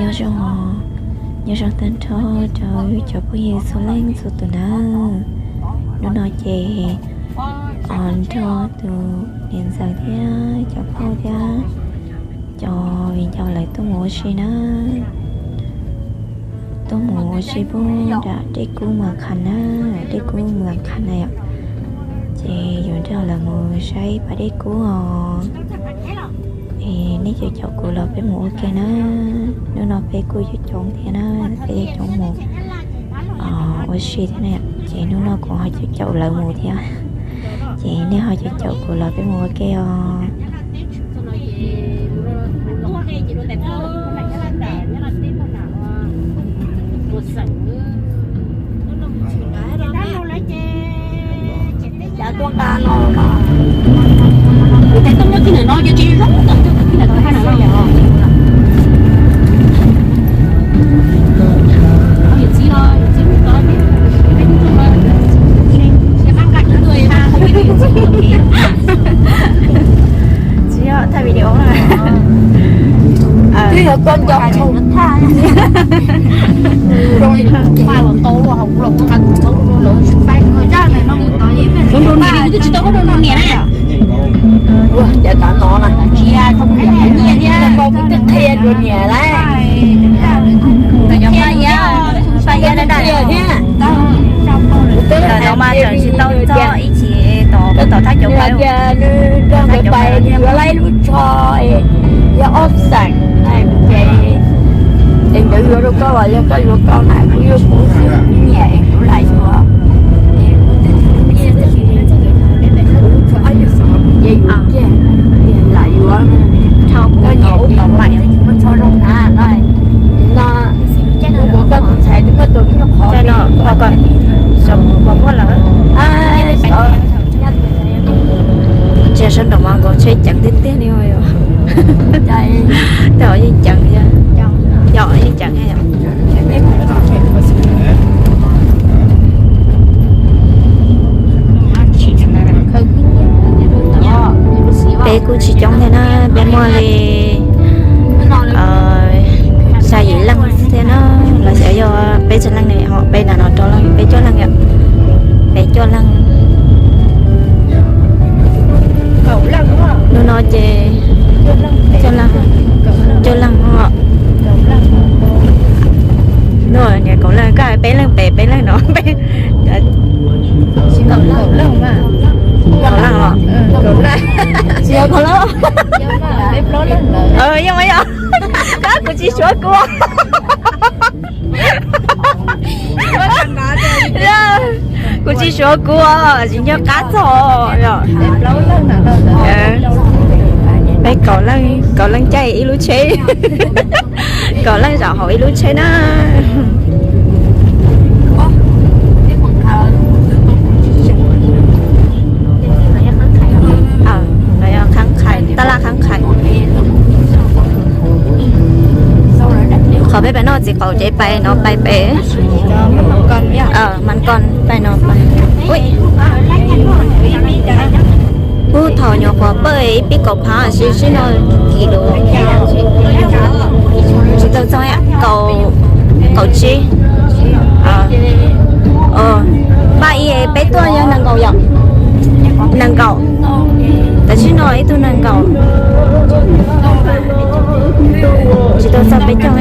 Nyob zoo, nyob zoo tag nrho rau cov phooj ywg txhua leej txhua tus nawb. Hnub no ces nrog tus niam ntxawm thiab cov phauj thiab cov viv ncaus lawv tuaj mus ua si na. Tuaj mus ua si puag nram Dej Kub Mas Khas na, Dej Kub Mas Khas na yom. Ces yuav nrog lawv mus saib pas dej kub os. Es nej caum caum kuv los peb mus ua ke na. Hnub no peb kuj coob coob thiab na, peb coob coob mus ua si thiab na. Ces hnub no kuv ho caum caum lawv mus thiab. Ces nej ho caum caum kuv los peb mus ua ke os. Tsis yog thaij video na. Twb yog koj nco thaij. Ua cas tav no na, nyias thiab, koj twb qhia rau nyias lawm. Qhia thiab. Ntawm no mas tseem tsis tau txog ib chim tos kuv tom thaj cov pais. Nws nrog nkawd pais nws yuav lawv lub tsho, yog ob xeem, ces nkawd yuav rau koj los yog koj yuav koj na, kuv yuav kuv xwb, nyiam es kuv lam yuav. Ces yus kiag lam yuav, koj nyiam ub tom pais muaj tsho zoo na no. No, kuv koj tus ntxhais twb muaj tus nyuj qhov no, koj, muaj lawm. Ntsia sab nraum mas nkaus tsheb ceev tiag tiag li os. Tej zaum yeej ceev, yog yeej ceev. Peb kuj tsis coob thiab na, peb muaj li xya yim leej thiab na, los xyov yog peb tsawg leej ne, ho peb na no rau leej peb cuaj leej yom, peb cuaj leej. Hnub no ces cuaj leej, cuaj leej os. No niam kaum leej, koj peb leej pem peb leej no. Kaum leej os. Tsis yog kaum leej. Yeej yog, koj kuv tsis suav kuv. Kuv tsis suav kuv, tsis nco qab txog. Peb kaum leej, kaum leej caij ib lub tsheb. Kaum leej zaum hauv ib lub tsheb na. Qhab Khais, tab laj Qhab Khais. Qhov peb pais no txiv qaum ces pais no pais pem. Mas koj pais no pais. Ub, thaum nyuam qhuav pawj ib pib kaum phav, sib sib no kis lus tsis tau txog, kaum tsib. Paj ib peb tuaj yog nees nkaum yom? Nees nkaum. Tam sim no ib tug nees nkaum, tsis tau txog peb caug.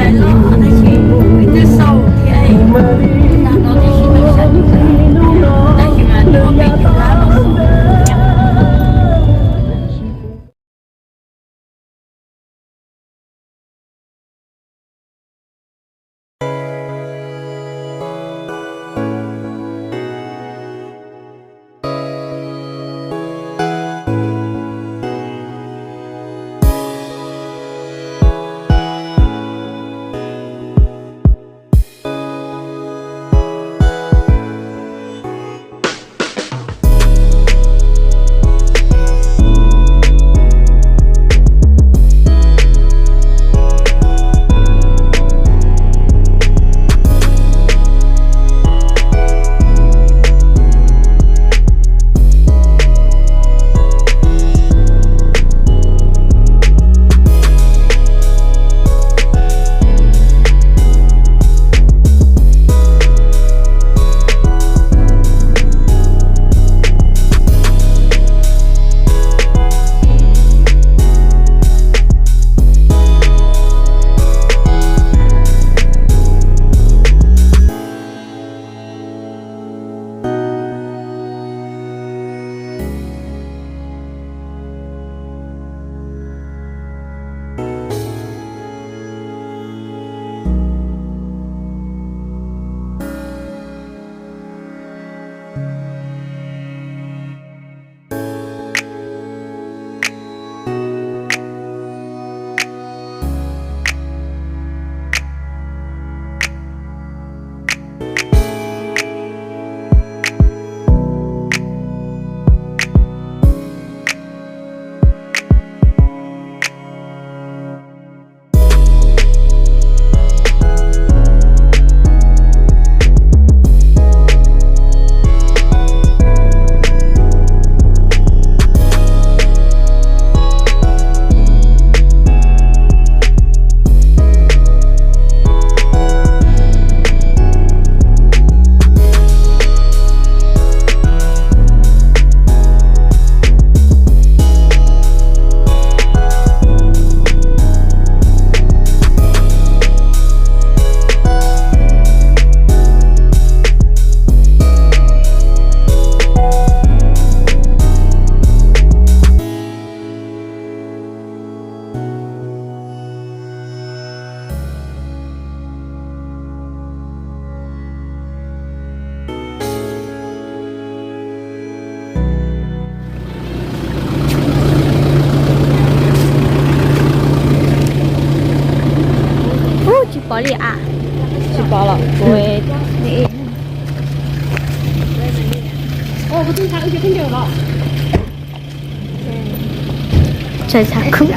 Tsis pom los kuv li. Tshais tshav kub.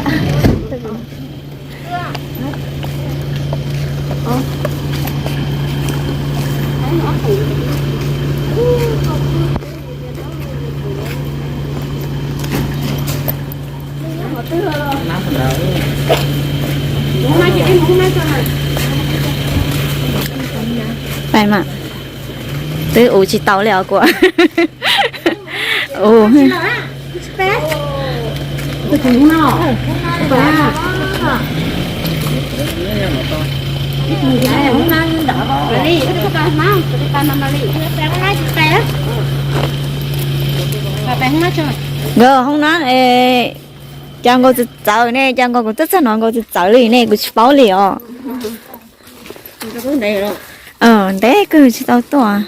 Pais mas, twb ua tsis tau li os kuv. Ua. Nkawd hoob nab es, cas nkaus txawv txawv ne, cas nkaus kuv txawj txawj hnov nkaus txawv txawv li ne, kuv tsis paub li os. Ntev kawg tsis tau tuaj.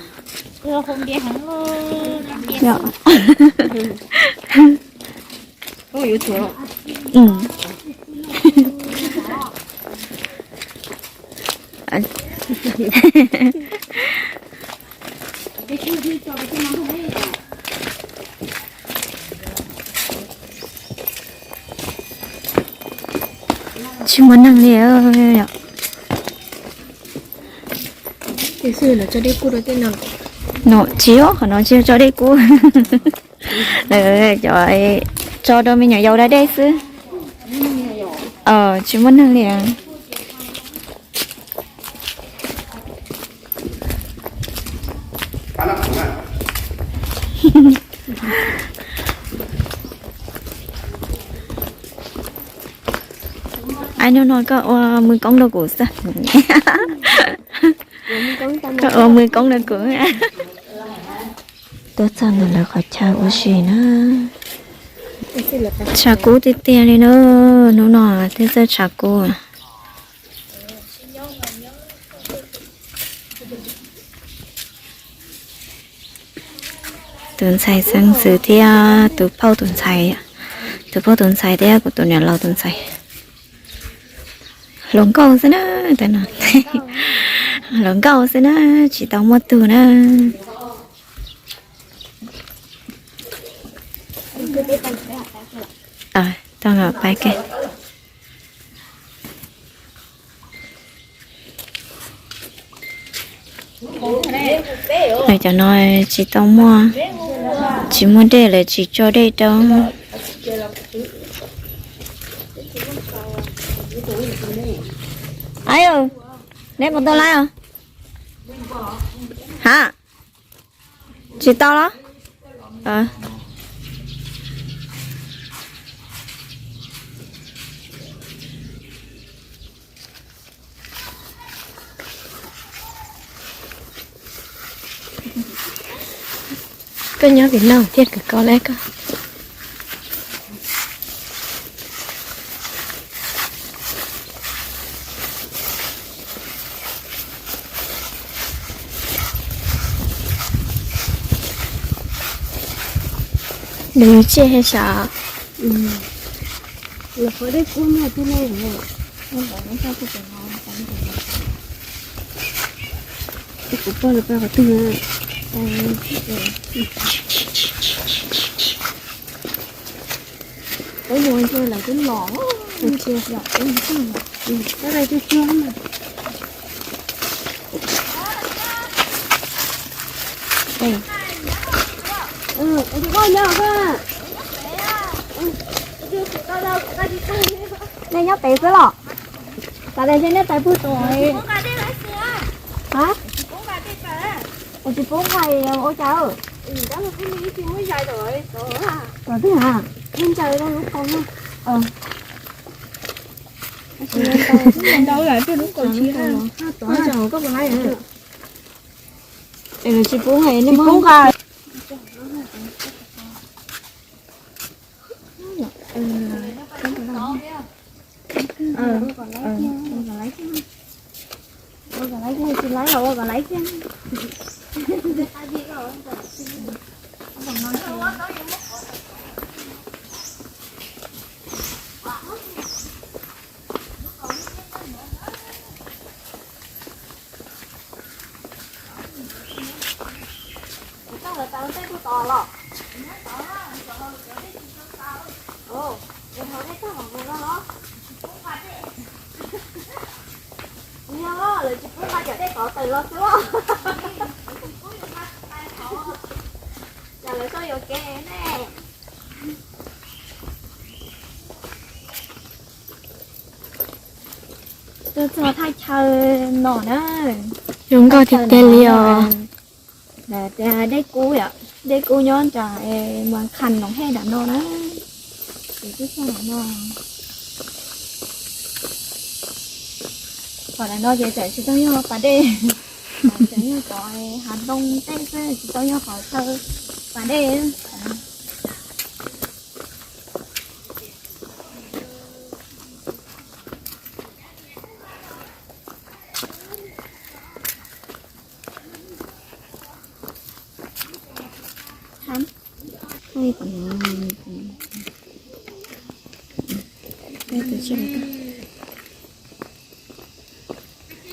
Tsis muaj neeg li. No tsis, qhov no tsis yog tso dej kub. Lawv cov tso rau me nyuam yaus da dej xwb. Tsis muaj neeg li. Ai, hnub no koj ua mws koob rau kuv xwb. Koj ua mws koob rau kuv. Tuaj txog ntawm lawv qhov chaw ua si na. Tshav kub tiag tiag li na, hnub no thiaj txawj tshav kub. Tus ntxhais xeeb ntxwv thiab tus phauj tus ntxhais, tus phauj tus ntxhais thiab kuv tus niam laus tus ntxhais. Hluas nkauj xwb na, hluas nkauj xwb na, tsis tau muaj tug na. Tau pais ke. Cov no tsis tau muaj, tsis muaj dej lawv tsis tso dej rau. Aib, neb puas tau laib os? Ha, tsis tau los? Koj nyob Vietnam thiaj kawm koj lawm koj. Nws tsiaj he sav. Los qhov dej kub nyob twg ne? Kuv pog los pog qhov twg? Ua mus ntsia lawv twb los, ntsia lawv twb los. Tab sis cuag cuag mas. Nej nyob pem xwb los? Tam sim no nej tais pug tus, ha? Ua tsis pub nqaij ua cas? Tom twg hab? Ntsaws rau lub kaus no. Ntau lawm, lub kaus tsis hab. Koj puas laib? Tsis pub nqaij, nej muab nqaij. Tau tej kuj tos los. Ua, ua hauv dej tag los mus no los. Yog lawv tsis pub nqa cov dej tod tawm los xwb. Cas lawv txawj yuam kev ne. Tuaj txog thaj chaw no na. Zoo nkauj tiag tiag li os. Tias dej kub yom, dej kub nyob nram Muas Khas Noom Hej nram no na. Ces twb txog nram no. Qhov nram no ces tseem tsis tau yog pas dej, tseem yog cov hav ntoo tej xwb, tsis tau yog qhov chaw pas dej.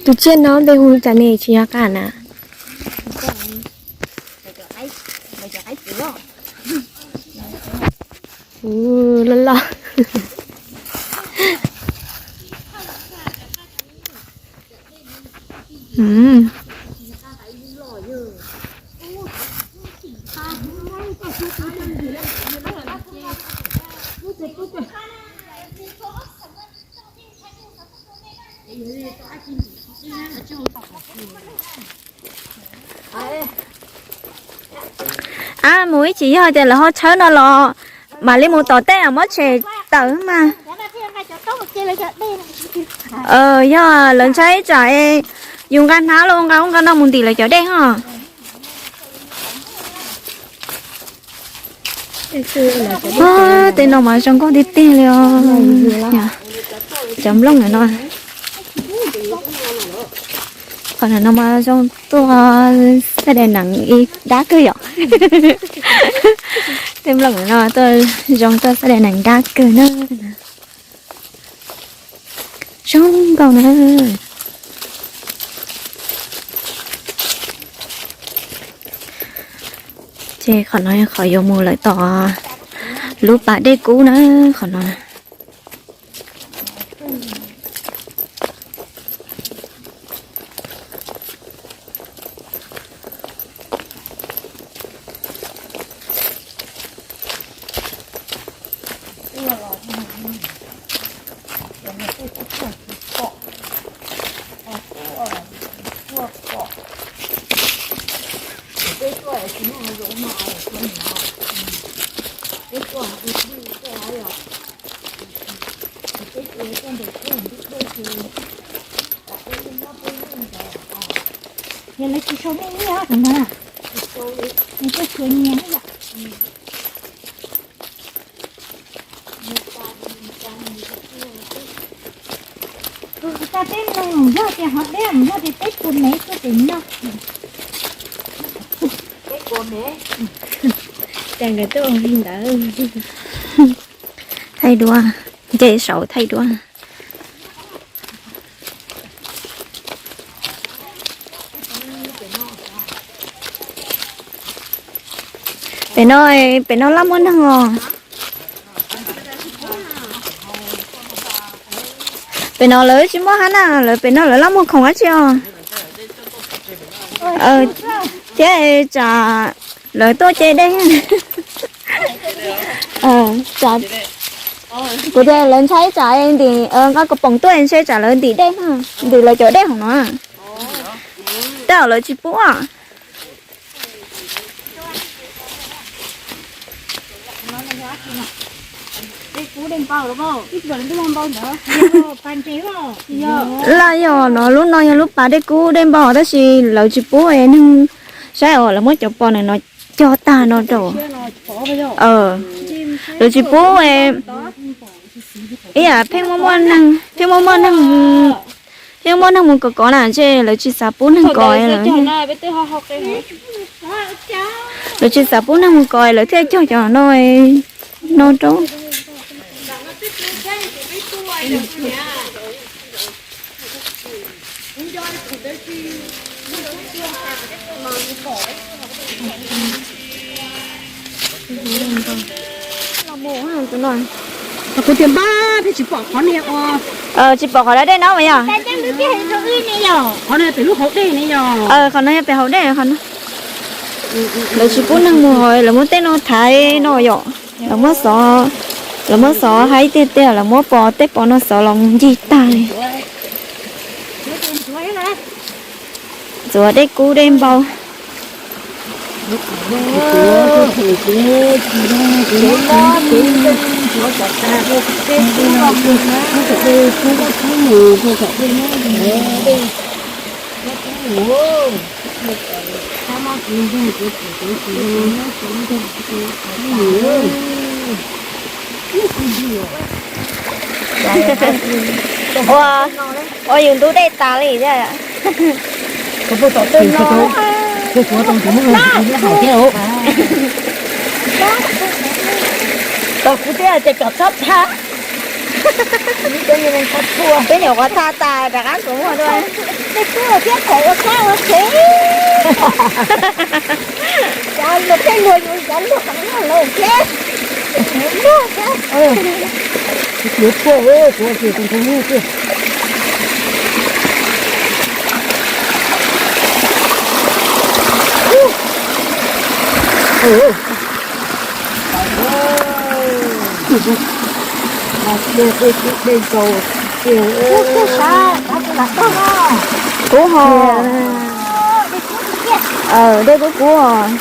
Tus tsiaj no npe hu cas ne, tsis nco qab na. Loj loj. Ab, mus ib chim yog tias lawv ho tshawb no los mam li mus tom tej os, muab tshem tawm mas. Yog lawv ntshai tsam yus nqa hnab los nqa ub nqa no mus ntim lawv cov dej ho. Tej no mas zoo nkauj tiag tiag li os. Cov nplooj no. Qhov no mas zoo tuaj xab dais nees ib dab kawg yom. Tej nplooj no tuaj zoo tuaj xab dais nees dab kawg na. Zoo nkauj na. Ces qhov no yog qhov yuav mus lawm tom lub pas dej kub na, qhov no. Yog lawv tsis sau nej nyiaj tus no na, nws tuaj xyuas nyias yom. Kuv tau peb mus yog tias ho deb mus yog tias peb puas mev tuaj pem no. Cas nkawd tuaj ua li ntawd. Thaij duab, nce saud thaij duab. Pem no, pem no laj muaj neeg os. Pem no lawv tsis muaj hab na, lawv pem no lawv laj muag khoom dab tsi os. Thiab tsam lawv tuaj ce dej. Kuv tias lawv ntshai tsam ntim nqa kaus poom tuaj ntshe tsam lawv ntim dej, ntim lawv cov dej hauv no. Tej zaum lawv tsis pub. Laj yog no, lub no yog lub pas dej kub dej npau tab sis lawv tsis pub neeg saib os, lawv muab cov pos no cog tag no rau. Lawv tsis pub. Ib yam pheej muaj muaj neeg, pheej muaj muaj neeg, pheej muaj neeg mus kov kov na, ntshe lawv tsis xav pub neeg kov lawm. Lawv tsis xav pub neeg mus kov lawv thiaj cog cov no, no rau. Kuv tias npab peb tsis pom qhov niag ua, tsis pom qhov dab dej no mas yog. Qhov no pem lub hauv dej ne yog. Qhov no yog pem hauv dej qhov no. Lawv tsis pub neeg mus hauv, lawv muab tej no thaiv no yom. Lawv muab xov, lawv muab xov haib tiag tiag, lawv muab pos tej pos no xov los mus ncig tag li. Ntxuav dej kub dej npau. Ua, ua yus ntub dej tas li thiab. Tau kuv thiab ces kom txhob tha. Peb nyuam qhuav tha tas rov qab ntxuav muag dua. Tej kub thiab thaum ua kab ua tsev. Cov luag tej luag yus cov luag qhov luag laus thiab. Luag thiab. Kuv puag, kuv ua kiag tus ntoo muag kiag. Kuv ho. Dej kub kub os.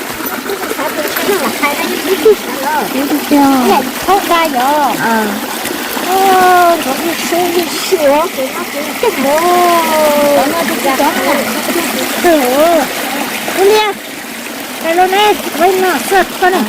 Ua li, no xwb koj ne.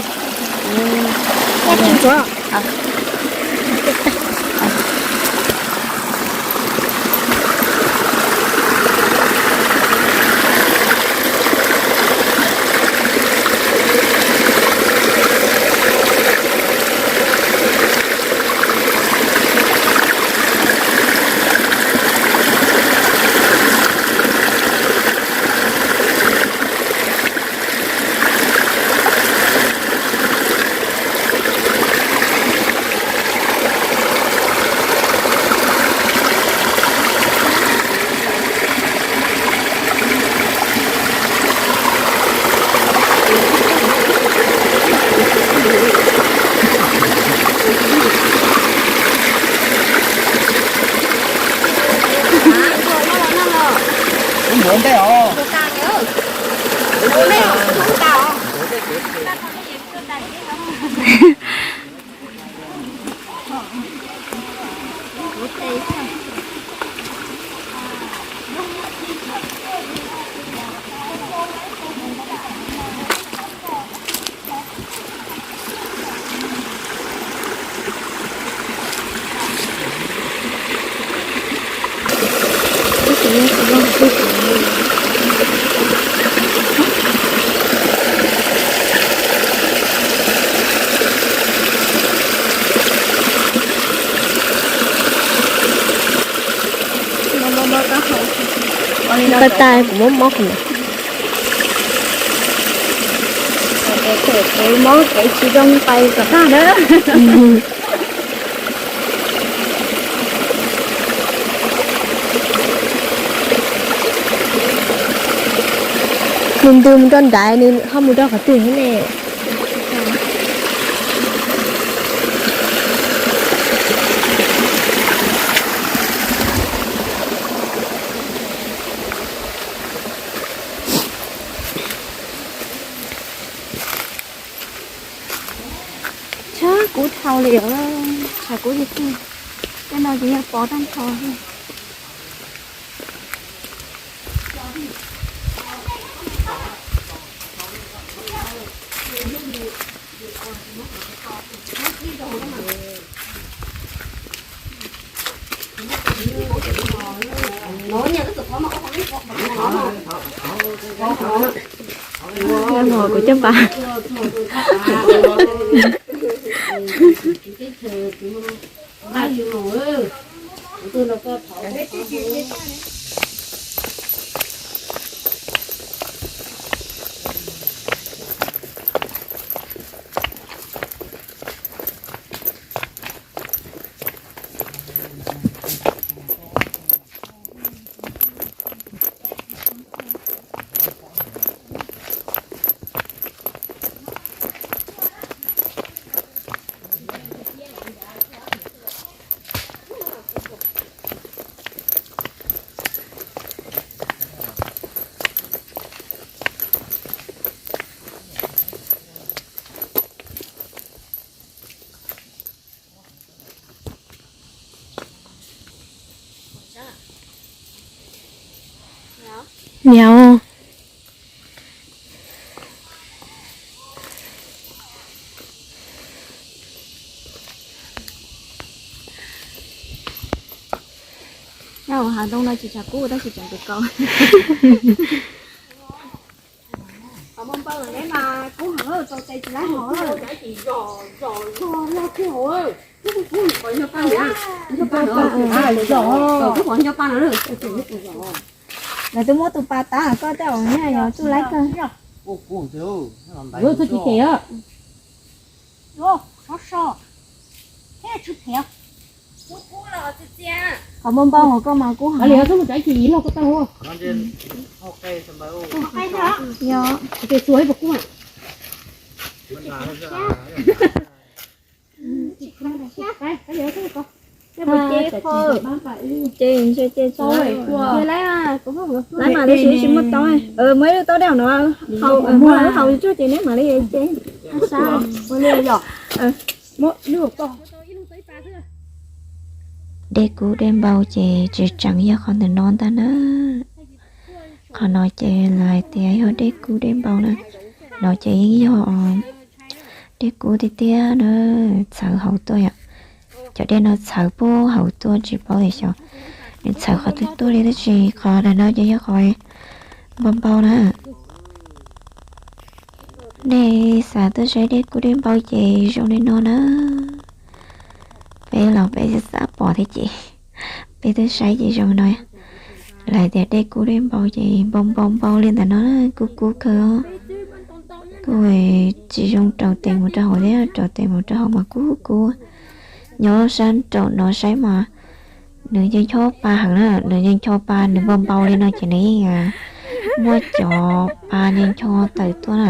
Tais kuv muab mob qhov no. Mob kev tsis zoo pais kom tag na. Nws ntws mus rau nrad, nws ho mus rau qhov twg thiab ne? Tshav kub dhau li os, tshav kub tiag tiag. Tej no ces yog pov tag nrho li. Kuv coj pas. Niam, hav ntoo no tsis tshav kub tab sis tshav kub kaus. Qhov muaj npau lawm neb mas kub heev, tau tes tsis laib hov. Lawv twb muab tus pas tav koj tej zaum neb yuav tsuj laib kawg. Qhov npau npau hauv koj mas kub heev. Ces ntshe ces tsis laib, laib mas tab sis tsis muaj taub. Muaj ib lub taub dej no, haus, muaj lub haus tsuag ces neb mam li ces. Dej kub dej npau ces tsis tseem yog qhov ntawm no ntag na. Qhov no ces lawv hais tias yog dej kub dej npau na. No ces yeej yog dej kub tiag tiag na, txhawv hauv tuaj yom. Cov dej no txhawv puag hauv tuaj tsis paub tias xyov nws txhawv qhov twg tuaj li tab sis qhov ntawm no ces yog qhov npau npau na. Nej xav tuaj saib dej kub dej npau ces zoo li no na. Peb los peb xav pom thiab ces peb twb saib ces zoo no. Lawv tias dej kub dej npau ces npau npau npau li ntawm no, kub kub kawg. Kuj tsis zoo rau tes mus rau hauv thiab, rau tes mus rau hauv mas kub kub. Nyob sab nraum no saib mas nws yeej chob pa heev na, nws yeej chob pa, nws npau npau li no ces nws yeej muaj cov pa ncho ncho tawm tuaj na.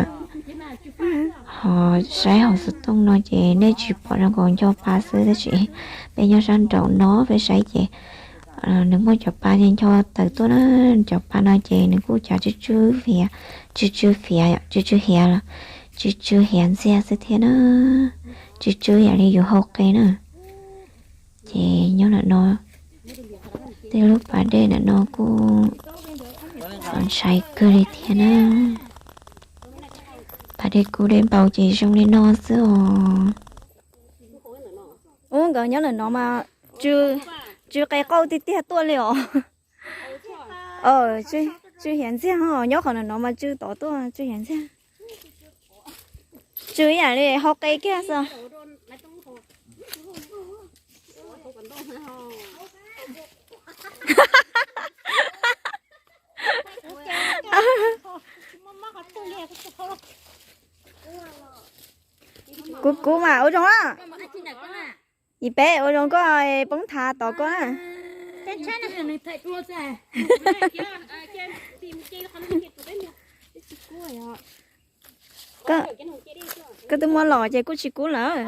Ho saib hauv xov tooj no ces nej tsis pom zoo nkaus ncho pa xwb tab sis peb nyob sab nraum no peb saib ces nws muaj cov pa ncho ncho tawm tuaj na. Cov pa no ces nws kuj cov tsw tsw hiav, tsw tsw hiav, tsw tsw hiav los tsw tsw hiav ntxiag xwb thiab na. Tsw tsw yam li yus hau qe na. Ces nyob ntawm no, tej lub pas dej ntawm no kuj txaus ntshai kawg li thiab na. Pas dej kub dej npau ces zoo li no xwb os. Ub, nkawd nyob ntawm no mas tsw qe qauj tiag tiag tuaj li os. Tsw hiav ntxiag os, nyob qhov ntawm no mas tsw tod tuaj tsw hiav ntxiag. Tsw ib yam li hau qe kiag xwb. Kub kub mas ua zoo a. Yim peb ua zoo koj poob thav tod koj na. Koj twb muab los ces kuj tsis kub lawm.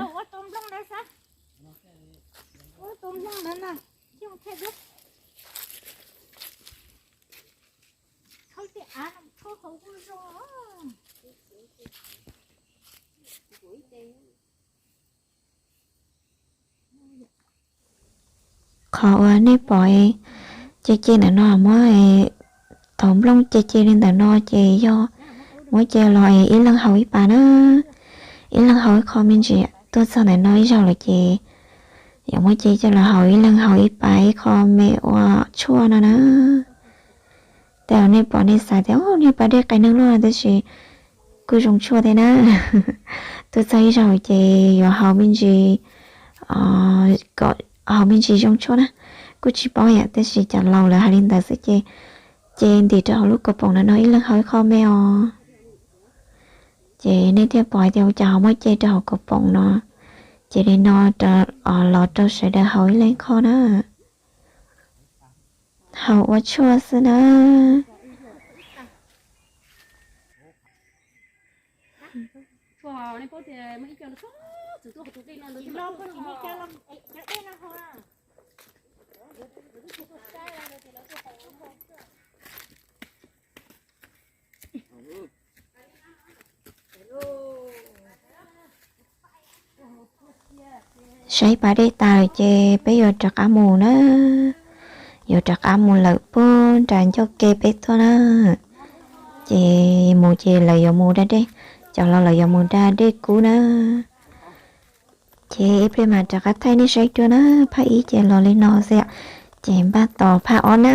Qhov uas nej pom ce ce ntawm no muab tau nplooj ce ce li ntawm no ces yog muab ce los ib leeg haus ib pas na. Ib leeg haus ib qho me ntsis, tuaj txog ntawm no ib zaug lawm ces yuav muab ce coj los haus, ib leeg haus ib pas ib qho me ua tshuaj no na. Tej zaum nej pom nej xav tias niag pas dej qe neeg luaj no tab sis kuj zoo tshuaj thiab na. Tuaj txog ib zaug ces yuav haus me ntsis, kom haus me ntsis zoo tshuaj na. Kuj tsis paub yom, tab sis cov laus lawv hais li ntawd xwb ces, ces ntim rau hauv lub kaus poom no no ib leeg haus ib qho me os. Ces nej thiaj pom hais tias ua cas ho muab ce rau hauv kaus poom no. Ces li no los rau sawv daws haus ib leeg qho na. Haus ua tshuaj xwb na. Saib pas dej tas lawm ces peb yuav rov qab mus na. yuav rov qab mus lawm puag nram ncauj ke peb tuaj na. Ces mus ces lawv yuav mus da dej, cov hluas lawv yuav mus da dej kub na. Ces ib pliag mas rov qab thaij nej saib dua na. Phaj ib ces los li no xwb, ces npaj tos phaj ob na.